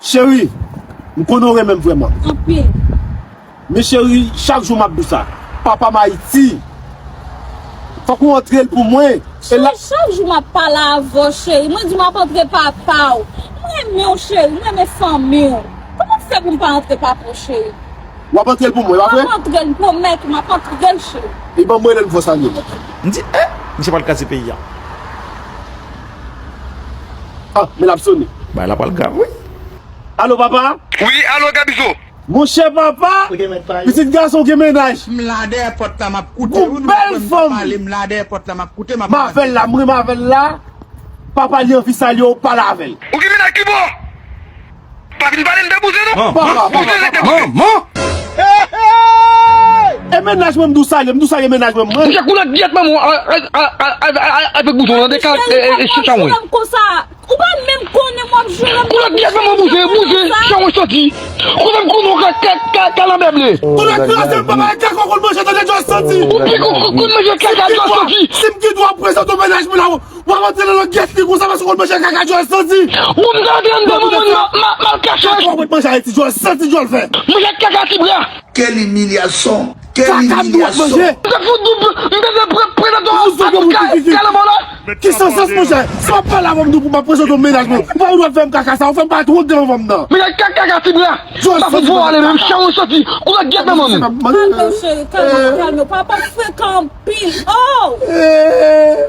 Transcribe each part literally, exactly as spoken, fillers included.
Cheri, m konnen w renmen m vrèman. Anpil. Men cheri, chak jou m ap di w sa. Papa m Ayiti. Fòk ou antre l pou mwen. E la, chak jou m ap pale avè w, cheri. Mwen di w m ap antre papa w. M renmen w, cheri. M renmen fanmi w. Kòman w fè pou m pa antre papa w, cheri? W ap antre l pou mwen, e pa vre? M ap antre l, m pwomèt ou, m ap antre l, cheri. E ban m rele l pou fè sa, li. M di, eh, misye pral kraze peyi a. Ah, men l ap sone. Bagay la pral grav, wi. Alo, papa? Wi, alo, Gabizo. Monchè, papa, pitit gason gen mennaj. M la dèyè pòt la, m ap koute. Yon bèl fanm. M la dèyè pòt la, m ap koute, m ap. M avè l la, m renmen avè l la. Papa, li anvi salye w, pale avè l. Ou gen mennaj ki bò? Pa vin pale m de bouzen, non. Papa, papa, papa. Bouzen rete bouzen. E mennaj mwen, m di w salye, m di w salye mennaj mwen, mwen. Monchè, koulè gyèt manman w avèk bouzen w tande, ka, e, e, e, chawony. Ou pa menm konnen m w ap jere m. Koulè gyèt manman bouzen, bouzen, chawony soti. Kote m konnen w ka, ka, ka, ka lanbè ble. Koulè kraze m, papa, e kaka w konn manje tande, Djòl santi. Ou pi konn, konn, konn manje kaka, Djòl santi. Si m gen dwa prezante w mennaj mwen la, w ap antre nan langyèt li konsa paske w konn manje kaka, Djòl santi. Ou m ta antre anndan manman m, m a, m a, m al kache. Kaka w konn manje Ayiti, Djòl santi, Djòl fè. Manje kaka ti bra. Quelle humiliation! Quelle humiliation! M te fout nou, m te, m te pre-, prezante w a tout ka, ka lanmò la. Ki sans sans, monchè? Si w ap pale avè m tou pou m ap prezante w mennaj mwen, ou pa gen dwa fè m kaka sa, ou fè m parèt wont devan fanm nan. Mennaj kaka, kaka ti bra. M pa fout fè w ale menm, chawony soti. Koulè gyèt manman m. Kalme w, cheri, kalme w, kalme w. Papa frekan anpil. Oh!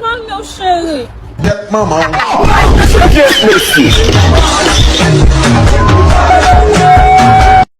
Kalme w, cheri. Gyèt manman w. Gyèt mesye.